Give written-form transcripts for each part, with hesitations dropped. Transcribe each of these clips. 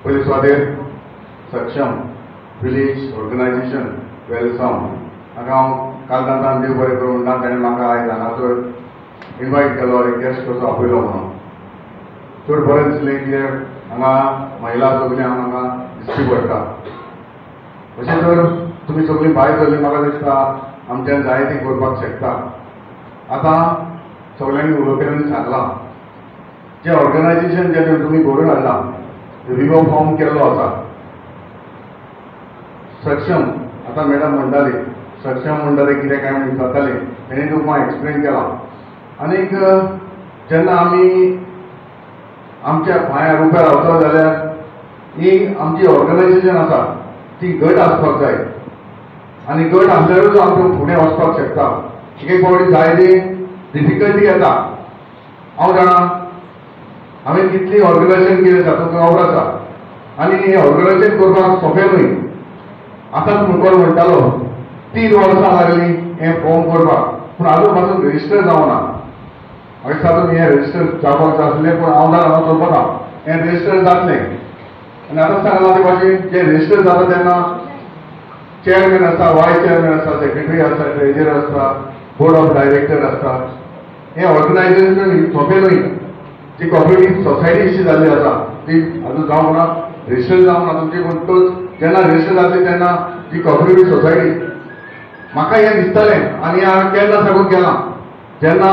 पयले सुवातेर सक्षम विलेज ऑर्गनायझेशन वेलसांव हांगा हांव कालदांतान देव बरें करूं म्हणटा. ताणें म्हाका आयज हांगासर इनवायट केलो, एक गेस्ट कसो आपयलो म्हणून चड बरें दिसलें कित्याक हांगा महिला सगळीं हांगा दिश्टी पडटा. अशें तर तुमी सगळीं भायर सरलीं म्हाका दिसता आमच्यान जाय तें करपाक शकता. आतां सगळ्यांनी उलोवप्यांनी सांगलां जें ऑर्गनायझेशन जें तुमी घडोवन हाडलां, विवो फॉर्म केल्लो आसा सक्षम. आतां मॅडम म्हणटाली सक्षम म्हणटा तें कितें काय म्हणून विचारतालें, तेणी तुमकां एक्सप्लेन केलां. आनीक जेन्ना आमी आमच्या पांयार उबे रावता जाल्यार ही आमची ऑर्गनायझेशन आसा ती घट आसपाक जाय आनी घट आसल्यारूच आमकां फुडें वचपाक शकता. एक एक फावटी जायती डिफिकल्टी येता. हांव जाणा हांवें कितलीं ऑर्गनायझेशन केलें आसा तुमकां खबर आसा. आनी हें ऑर्गनायझेशन करपाक सोंपें न्हय. आतांच मुखार म्हणटालो 3 वर्सां लागलीं हें फॉर्म करपाक, पूण आजून पासून रजिस्टर जावना. म्हाका दिसता आजून हें रजिस्टर जावपाक जाय आसलें, पूण हांव जाणा हांव चलपाक हें रजिस्टर जातलें. आनी आतां सांगलां ते भाशेन जें रजिस्टर जाता तेन्ना चेअरमॅन आसता, वायस चेअरमॅन आसता, सेक्रेटरी आसता, ट्रेजर आसता, बोर्ड ऑफ डायरेक्टर आसता. हें ऑर्गनायझेशन सोंपें न्हय. जी कॉपरेटीव सोसायटी अशी जाल्ली आसा ती आजून जावंक ना, रजिस्टर जावंक ना तुमची. पूण जेन्ना रजिस्टर जातली तेन्ना जी कॉपरेटीव सोसायटी म्हाका हें दिसतालें आनी हांवें केन्ना साकून केलां, जेन्ना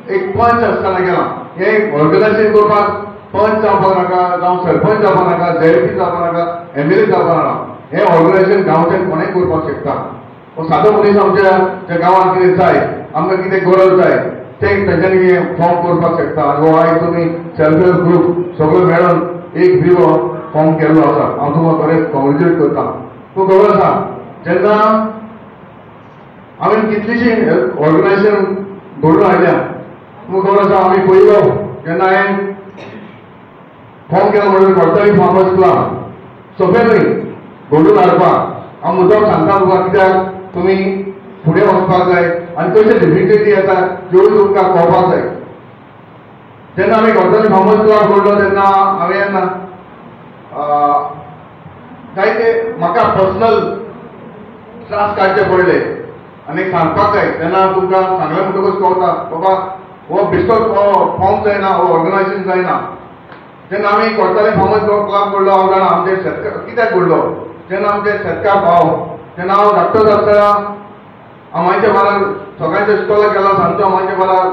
एक पंच आसतना केलां. हें ऑर्गनायझेशन करपाक पंच जावपाक नाका, जावं सरपंच जावपाक नाका, झेडपी जावपाक नाका, एम एल ए जावपाक नाका. हें ऑर्गनायझेशन गांवच्यान कोणेंय करपाक शकता. हो सादो मनीस आमच्या ज्या गांवांत कितें जाय, आमकां कितें गरज जाय तें तेंच्यांनी हें फॉर्म करपाक शकता. आनी हो आयज तुमी सेल्फ हेल्प ग्रूप सगळो मेळोन एक विवो फॉर्म केल्लो आसा. हांव तुमकां खरेंच कॉंग्रेच्युलेट करता. तुका खबर आसा जेन्ना हांवें कितलींशीं ऑर्गनायझेशन घडोवन हाडल्या. तुमकां खबर आसा आमी पयलो जेन्ना हांवें फॉर्म केलो म्हणून कोडतली फार्मर्स क्लब सोंपें न्हय घडोवन हाडपाक. हांव मुद्दाम सांगता तुका कित्याक तुमी फुडें वचपाक जाय आनी कशें डिफिकल्टी येता त्यो तुमकां कळपाक जाय. जेन्ना आमी कोडतली फार्मर्स क्लब घडलो तेन्ना हांवें जायते म्हाका पर्सनल त्रास काडचे पडले आनी सांगपाक जाय. तेन्ना तुमकां सांगलें म्हणटकूच कळटा बाबा हो बेश्टो फॉर्म जायना, हो ऑर्गनायझेशन जायना. जेन्ना आमी कोडतली फार्मर्स क्लब घडलो हांव जाणा आमचे शेतकार कित्याक घडलो. जेन्ना आमचे शेतकार भाव, तेन्ना हांव धाकटोच आसतना अमायच्या बारार सकाळच्या इस्कॉलाक गेलो, सांजचो अमायच्या बारार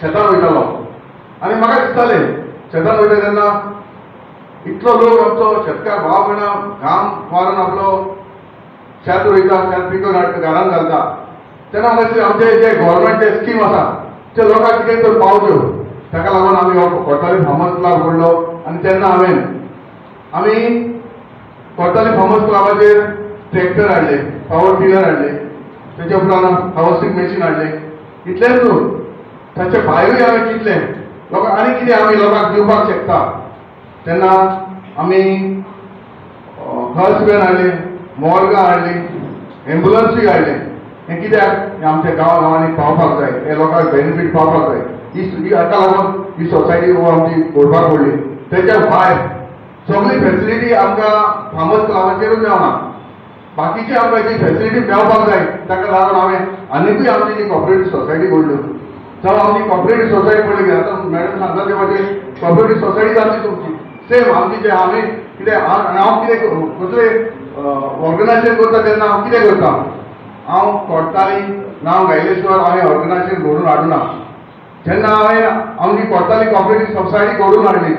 शेतान वयतालो आनी म्हाका दिसतालें शेतान वयता तेन्ना इतलो लोक आमचो शेतकार भाव भयणां घाम मारून आपलो शेत रोयता, शेत पिकोवन हाडटा, घरान घालता. तेन्ना म्हाका दिसलें आमचे जे गव्हर्मेंटचे स्कीम आसा ते लोकांक कितें तर पावच्यो. ताका लागून आमी हो कोडतली फार्मर्स क्लब घडलो आनी तेन्ना हांवें आमी कोडतली फार्मर्स क्लबाचेर ट्रॅक्टर हाडले, पावर टिलर हाडले, तेच्या उपरांत हार्वेस्टिंग मॅशीन हाडलें. इतलेंच न्हू, ताचे भायरूय हांवें चिंतलें लोकांक आनी कितें आमी लोकांक दिवपाक शकता. तेन्ना आमी हर्स व्हॅन हाडले, मोर्गां हाडली, एम्बुलन्सूय हाडलें. हें कित्याक हें आमच्या गांवा गांवांनी पावपाक जाय, हे लोकांक बेनिफीट पावपाक जाय. ही हाका लागून ही सोसायटी हो आमची घडपाक पडली. तेच्या भायर सगळी फेसिलिटी आमकां फार्मर्स क्लबाचेरूच मेळना, बाकीची आमकां जी फेसिलिटी मेळपाक जाय ताका लागून हांवें आनिकूय आमची जी कॉपरेटीव सोसायटी घडल्यो. जावं आमची कॉपरेटीव सोसायटी पडली आतां मॅडम सांगता ते भाशेन कॉपरेटीव सोसायटी जातली तुमची सेम आमची जे आमी कितें हांव कितें कसलें ऑर्गनायझेशन करता तेन्ना हांव कितें करता, हांव कोडताली नांव गायलेश्वर हांवें ऑर्गनायझेशन घडोवन हाडुना. जेन्ना हांवें आमची कोडताली कॉपरेटीव सोसायटी घडोवन हाडली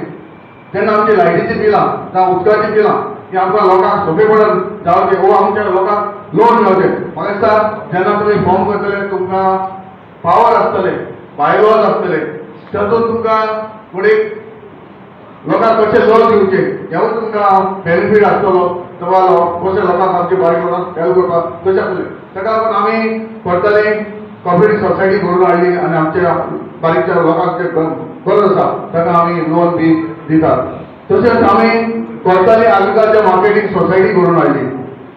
तेन्ना आमची लायटीचीं बिलां जावं उदकाचीं बिलां की आमकां लोकांक सोंपेपणान जावचें वो आमच्या लोकांक लोन मेळचें. म्हाका दिसता जेन्ना तुमी फॉर्म करतले तुमकां पावर आसतले, बायलॉज आसतले, तातूंत तुमकां फुडें लोकांक कशें लोन दिवचें हेवूय तुमकां बेनिफीट आसतलो. तेवा कशें लोकांक आमचे बारीक लोकांक हेल्प करपाक तशें आसतलें. ताका लागून आमी कोडतली कॉपरेटीव सोसायटी घडोवन हाडली आनी आमच्या बारीकच्या लोकांक जे गरज आसा ताका आमी लोन बी दितात. तशेंच आमी कोडतली एग्रीकल्चर मार्केटींग सोसायटी घडोवन हाडली.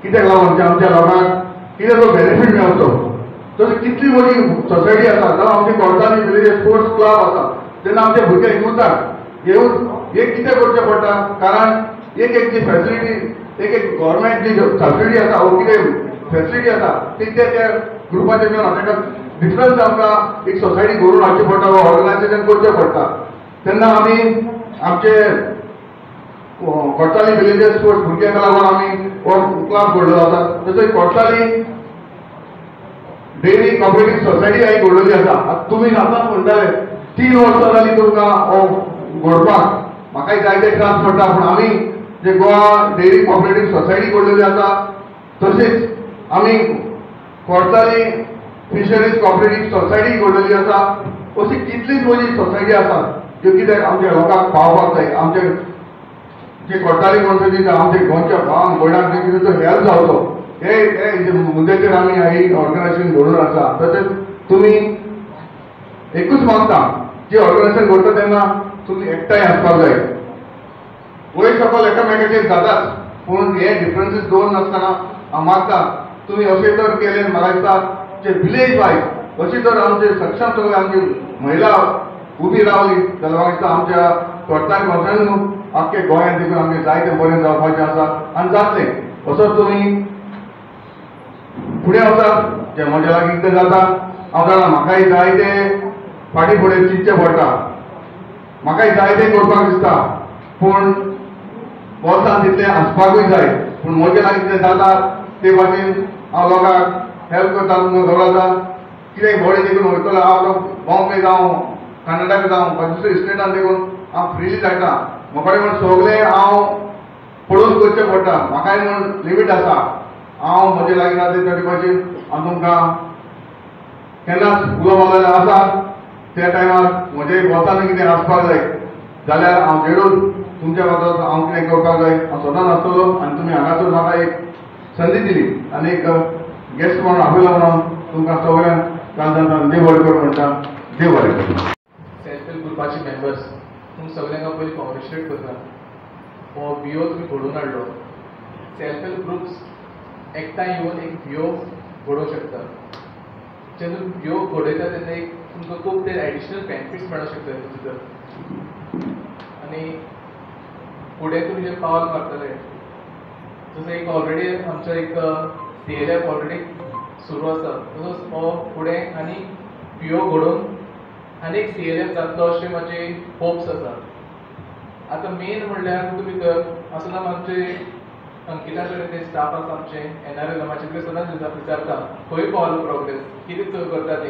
कित्याक लागून आमच्या लोकांक कितें तो बेनिफीट मेळचो. तशें कितली व्हडली सोसायटी आसा, जावं आमची कोडतली विलेज स्पोर्ट्स क्लब आसा, जेन्ना आमचे भुरगे युथाक येवन हे कितें करचें पडटा, कारण एक एक जी फॅसिलिटी एक एक गव्हर्मेंट जी सबसिडी आसा वो कितें फॅसिलिटी आसा ती त्या ग्रुपाचेर मेळना. ताका डिफरन्स आमकां एक सोसायटी घडोवन हाडची पडटा वा ऑर्गनायझेशन करचें पडटा. तेन्ना आमी आमचे कोडसाली विलेजर्स स्पोर्ट्स भुरग्यांक लागून आमी हो क्लब घडलो आसा. तसोच कोडसाली डेअरी कॉपरेटीव सोसायटी हांवें घडलेली आसा. आतां तुमी आतांच म्हणटाले 3 वर्सां जालीं तुमकां हो घडपाक, म्हाकाय जायते त्रास पडटा, पूण आमी जे गोवा डेअरी कॉपरेटीव सोसायटी घडलेली आसा तशीच आमी कोडसाली फिशरीज कॉपरेटीव सोसायटी घडलेली आसा. अशी कितलीच म्हजी सोसायटी आसा ज्यो कित्याक आमच्या लोकांक पावपाक जाय, आमचे जे कोडसाली कॉन्स्टिट्युएन्सी आमच्या गोंयच्या भावांक भयणांक कितें तो हेल्प जावचो हे मुद्द्याचेर आमी ही ऑर्गनायझेशन घडोवन आसा. तशेंच तुमी एकूच मागता जी ऑर्गनायझेशन घडटा तेन्ना तुमी एकठांय आसपाक जाय. वयर सकयल एकामेकाचेर जाताच, पूण हे डिफरन्सीस दवरनासतना हांव मागता तुमी अशें जर केलें म्हाका दिसता जे विलेज वायज अशी जर आमचे सक्षम सगळे आमची महिला उबी रावली जाल्यार म्हाका दिसता आमच्या कोडसाली कॉन्स्टिट्युएन्सी आख्खे गोंयांत देखून आमचें जायतें बरें जावपाचें आसा आनी जातलें. असोच तुमी फुडें वचात, जे म्हज्या लागीं कितें जाता हांव जाणा म्हाकाय जायतें फाटीं फुडें चिंतचें पडटा, म्हाकाय जायतें करपाक दिसता, पूण बोल्सान तितलें आसपाकूय जाय. पूण म्हज्या लागीं कितें जाता ते भाशेन हांव लोकांक हेल्प करता. तुमकां खबर आसा कितें बॉडी देखून वयतलो हांव बॉम्बे जावं कर्नाटक जावं दुसऱ्या स्टेटान देखून हांव फ्रिली धाडटा. म्हाका म्हण सगळें हांव पळोवन करचें पडटा, म्हाकाय म्हण लिमीट आसा. हांव म्हजे लागीं जाता ते भाशेन हांव तुमकां केन्नाच उलो मारलेलो आसा त्या टायमार म्हजे बोल्सान कितें आसपाक जाय जाल्यार हांव जेडून तुमच्या बाजून हांव कितें करपाक जाय हांव सदांच आसतलो. आनी तुमी हांगासर म्हाका एक संदी दिली आनी एक गेस्ट म्हणून आपयलो म्हणून तुमकां सगळ्यांक काल देव बरें करूं म्हणटा. देव बरें करूं. सेल्फ हेल्प ग्रुपाचे मेंबर्स तुमकां सगळ्यांक हांव पयलीं कॉंग्रेच्युलेट करता. हो वियो तुमी घडोवन हाडलो. सेल्फ हेल्प ग्रुप्स एकठांय येवन एक वियो घडोवंक शकता. जेन्ना वियो घडयता तेन्ना एक तुमकां खूब ते एडिशनल बेनिफिट्स मेळोंक शकता तितून भितर. आनी फुडें तुमी जें पावल मारतले जसो एक ऑलरेडी आमचो एक CLF already सुरू आसा तसोच हो फुडें आनी वियो घडोवन आनी एक CLF जातलो अशें म्हाजे होप्स आसा. आतां मेन म्हणल्यार तुमी भितर आसतना आमचे अंकिता कडेन ते स्टाफ आसा आमचे NRLमाचे ते सदांच विचारता खंय पावलो प्रोग्रेस, कितें चड करता ती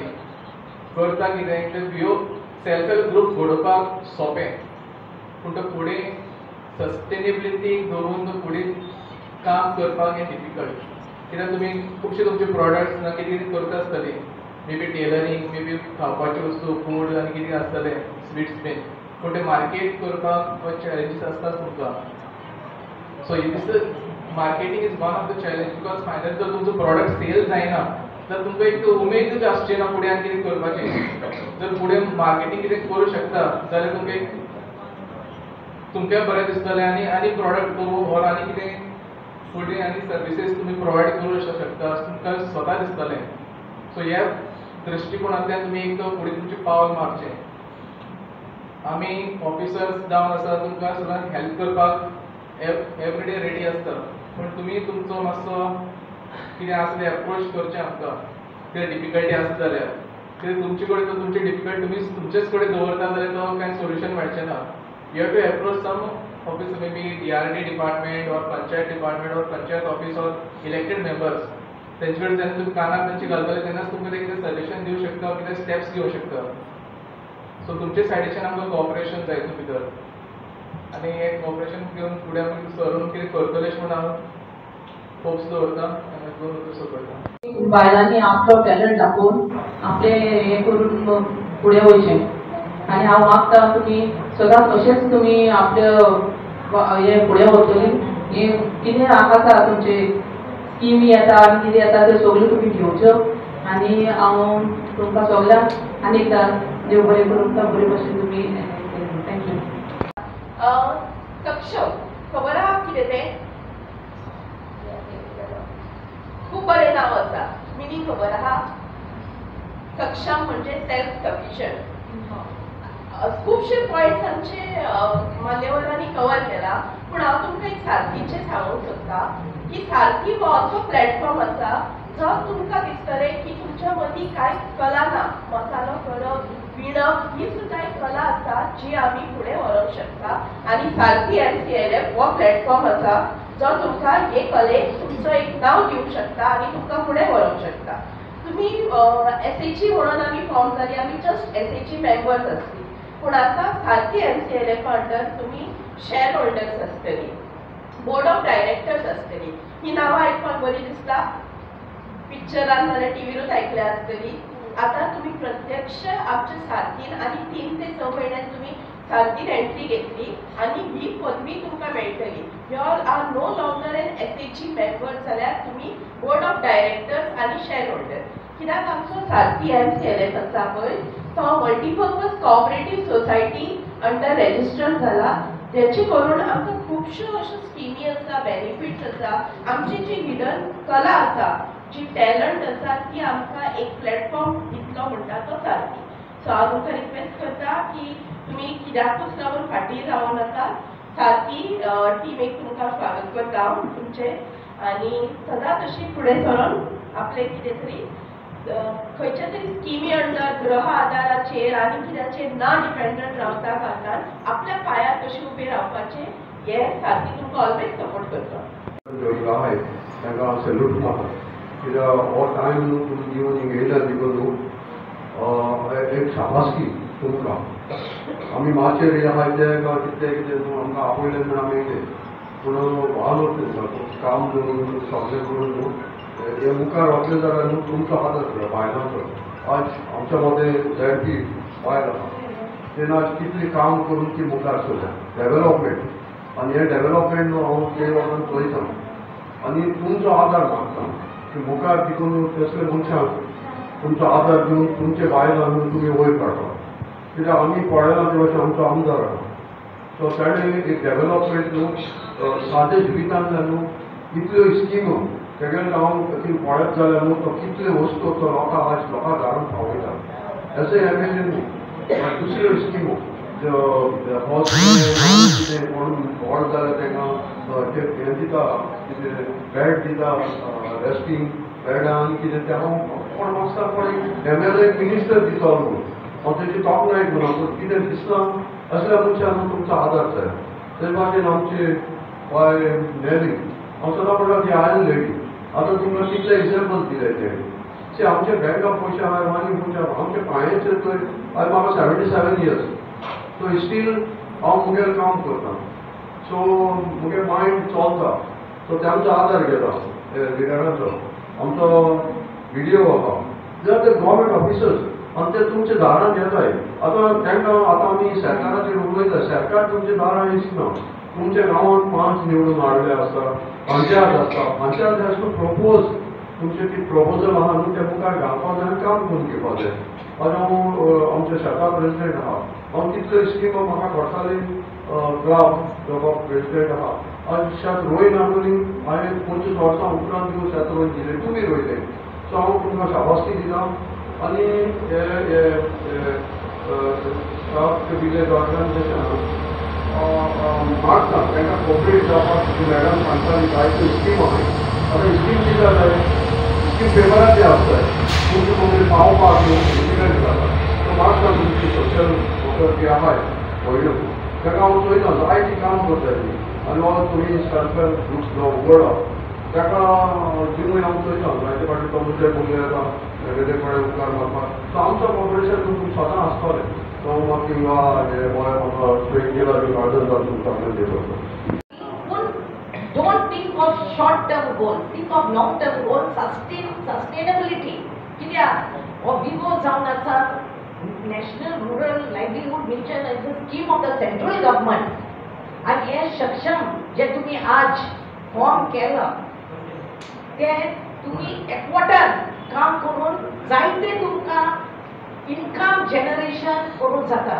करता कितें. ते वियो सेल्फ हेल्प ग्रूप घडोवपाक सोंपें, पूण तो फुडें सस्टेनेबिलिटी दवरून तो फुडें काम करपाक हें डिफिकल्ट. कित्याक तुमी खुबशे तुमचे प्रोडक्ट्स ना कितें कितें करता आसतली, may be tailoring, may be खावपाच्यो वस्तू, फूड आनी कितें आसतलें स्विट्स बीन, पूण ते मार्केट करपाक चॅलेंजीस आसताच तुमकां. So this marketing is one of the challenge because final जर तुमचो प्रोडक्ट सेल जायना तर तुमकां एक उमेदूच आसची ना फुडें आनी कितें करपाची. जर फुडें मार्केटींग कितें करूं शकता जाल्यार तुमकां एक तुमकां बरें दिसतलें आनी आनी प्रोडक्ट करूं ऑर आनी कितें फुडें आनी सर्विसीस तुमी प्रोवायड करूं शकता अशें तुमकां स्वता दिसतलें. सो ह्या दृश्टिकोणांतल्यान तुमी एक फुडें तुमचें पावल मारचें. आमी ऑफिसर्स जावन आसा तुमकां सदांच हेल्प करपाक एवरीडे रेडी आसता, पूण तुमी तुमचो मातसो कितें आसा तें एप्रोच करचें आमकां. कितें डिफिकल्टी आसा जाल्यार कितें तुमचे कडेन तर तुमची डिफिकल्टी तुमी तुमचेच कडेन दवरता जाल्यार तो कांय सोल्युशन मेळचें ना. You have to approach some office, may be DRD department or panchayat department or panchayat office or elected members. तेंचे कडेन जेन्ना तुमी कानार तेंचे घालतले तेन्नाच तुमकां ते कितें सजेशन दिवं शकता, कितें स्टेप्स घेवं शकता. सो तुमचे सायडीच्यान आमकां कॉपरेशन जाय हितून भितर आनी हें कॉपरेशन घेवन फुडें आमी सरून कितें करतले अशें म्हूण हांव होप्स दवरता आनी दोन उतर सोंपयता. बायलांनी आपलो टॅलंट दाखोवन आपलें हें करून फुडें वयचें. आनी हांव मागता तुमी सदांच अशेंच तुमी आपले हें फुडें वतली. हें कितें आसा तुमचे स्किमी येता आनी कितें येता त्यो सगल्यो तुमी घेवच्यो. आनी हांव तुमकां सगल्यांक आनी एकदां देव बरें करूं, बरे भशेन तुमी. Thank you. सक्षम खबर आहा कितें तें? खूब बरें नांव आसा, मिनींग खबर आहा? सक्षम म्हणजे सेल्फ सफिशंट. खुबशे पॉयंट्स आमचे मान्यवरांनी कवर केला, पूण हांव तुमकां एक सारथीचें सांगूंक सोदता की सारथी हो असो प्लॅटफॉर्म आसा जो तुमकां दिसतलें की तुमच्या मदीं कांय कला ना. मसालो करप, विणप ही सुद्दां एक कला आसा जी आमी फुडें व्हरूंक शकता. आनी सारथी MCLF हो प्लॅटफॉर्म आसा जो तुमकां हे कलेक तुमचो एक नांव दिवंक शकता आनी तुमकां फुडें व्हरूंक शकता. तुमी SHG म्हणून आमी फॉर्म जाली, आमी जस्ट SHG members आसली, पूण आतां सारथी MCLF under तुमी शेअर होल्डर्स आसतली, बोर्ड ऑफ डायरेक्टर्स आसतली. ही नांवां आयकपाक बरी दिसता, पिक्चरान नाल्यार टिवीरूच आयकल्या आसतली. आतां तुमी प्रत्यक्ष आमच्या सारथीन आनी 3 ते 6 म्हयन्यान तुमी सारथीन एंट्री घेतली आनी ही पदवी तुमकां मेळटली. You all are no longer an SHG member, जाल्यार तुमी बोर्ड ऑफ डायरेक्टर्स आनी शेअर होल्डर. कित्याक आमचो सारथी MCLF आसा पळय तो multipurpose cooperative society under register जाला, जेचे करून आमकां खुबश्यो अश्यो स्किमी आसा, बेनिफिट्स आसा. आमची जी हिडन कला आसा, जी टॅलंट आसा, ती आमकां एक प्लॅटफॉर्म दितलो म्हणटा तो सारथी. सो हांव तुमकां रिक्वेस्ट करता की तुमी कित्याकूच लागून फाटीं रावूं नाका. सारथी टिमीक तुमकां स्वागत करता हांव तुमचें, आनी सदांच अशी फुडें सरून आपलें कितें तरी खंयच्या तरी स्किमी अंडर गृह आदाराचेर आनी कित्याचेर ना डिपेंडंट रावता कारणान आपल्या पांयार कशें उबें रावपाचें हें सारथी तुमकां ऑलवेज सपोर्ट करता. तांकां हांव सॅल्यूट मारता कित्याक हो टायम न्हू तुमी दिवन हिंगा येयल्या देखून न्हू एक शाबासकी तुमकां. आमी माचयेर येयले आहाय ते कितले कितें न्हू आमकां आपयलें म्हूण आमी येयले, पूण वालोर तुमकां काम न्हू सगळें करून न्हू हे मुखार वतले जाल्यार न्हू तुमचो हात आसलो बायलांचो. आज आमच्या मदें ZP बायल आसा, तेन्ना आज कितलें काम करून ती मुखार सरल्या डेवलपमेंट. आनी हें डेवलपमेंट न्हू हांव ते वचून पळयता आनी तुमचो आदार मागता की मुखार देखून तसले मनशांक तुमचो आदार दिवन तुमचे बायलां न्हू तुमी वयर काडटा. कित्याक आमी पळयलां ते भाशेन आमचो आमदार आसा, सो ताणें एक डेवलपमेंट न्हू सादें जिवितांतल्यान न्हू इतल्यो स्किमो तेगेले हांव ती पळयत जाल्यार न्हू तो कितल्यो वस्तू तो लोकांक आज लोकांक घालून पावयता. एज ए MLA न्हू दुसऱ्यो स्किमो कितें कोण व्हड जाल्यार तांकां हें दिता, कितें बेड दिता, रेस्टींग बेडां आनी कितें तें हांव कोण मागता कोण MLA minister दिता म्हणून हांव तेजी तोखणाय करूं, पूण कितें दिसना असल्या मनशां न्हू तुमचो आदार जाय. ते भाशेन आमची बाय नेली, हांव सदां म्हणटा ती आयन लेडी. आतां तुमकां कितले एग्जाम्पल दिले ते सी आमच्या बँका पयशे आहाय आनी खंयच्या आमच्या पांयाचेर थंय आयज म्हाका 77 इयर्स, सो स्टील हांव मुगेलें काम करता, सो मुगे मायंड चलता. सो तांचो आदार घेता लिडरांचो, आमचो विडियो आहा जाल्यार ते गव्हर्मेंट ऑफिसर्स आनी ते तुमच्या दारान येताय. आतां तांकां आतां आमी सरकाराचेर उलयता, सरकार तुमच्या दारान येना. तुमच्या गांवांत 5 निवडून हाडले आसता, पंचायत आसता, पंचायत हॅज टू प्रपोज तुमचें ती प्रपोजल आहा न्हू तें मुखार घालपाक जाय आनी काम करून घेवपाक जाय. आनी हांव आमच्या शेता प्रेजिडेंट आहा, हांव कितल्यो स्किमो म्हाका खडसाली क्लब प्रेजिडेंट आहा, आज शेत रोयना न्हू हांवें 25 वर्सां उपरांत दिवन शेत रोवन दिलें, तुमी रोयलें. सो हांव तुमकां शाबासकी दिता आनी हे क्राफ्ट विलेज ऑर्गनायझेशन मागता तांकां कोऑपरेट जावपाक. मॅडम सांगताली जायत्यो स्कीम आहाय, आतां स्कीम दिता जाय, स्कीम पेपरार ती आसताय, तुमचे तुमचे पावपाक न्हू डिफिकल्ट जाता. सो मागता तुमची सोशल वर्कर जी आहाय व्हडल्यो ताका हांव चोयता जायतीं काम करता ती. आनी हो तुमी सेल्फ हेल्प ग्रुप्स जो उगडला ताका दिवूय हांव चोयता जायते फावटी तो मुद्दे मुगले येता वेगळे कडेन उपकार मारपाक. सो आमचो कॉपरेशन तुमकां सदां आसतलें. सो म्हाका हिंगा हे बरें म्हाका ट्रेन केला बी गार्डन जावन तुमकां पूण don't think of short term goals, think of long term goals, sustainability. कित्याक हो विवो जावन आसा national rural livelihood mission is a scheme of the central government. आनी हें सक्षम जें तुमी आज फॉर्म केलां तें तुमी एकवटान काम करून जायते तुमकां इनकम जनरेशन करूंक जाता.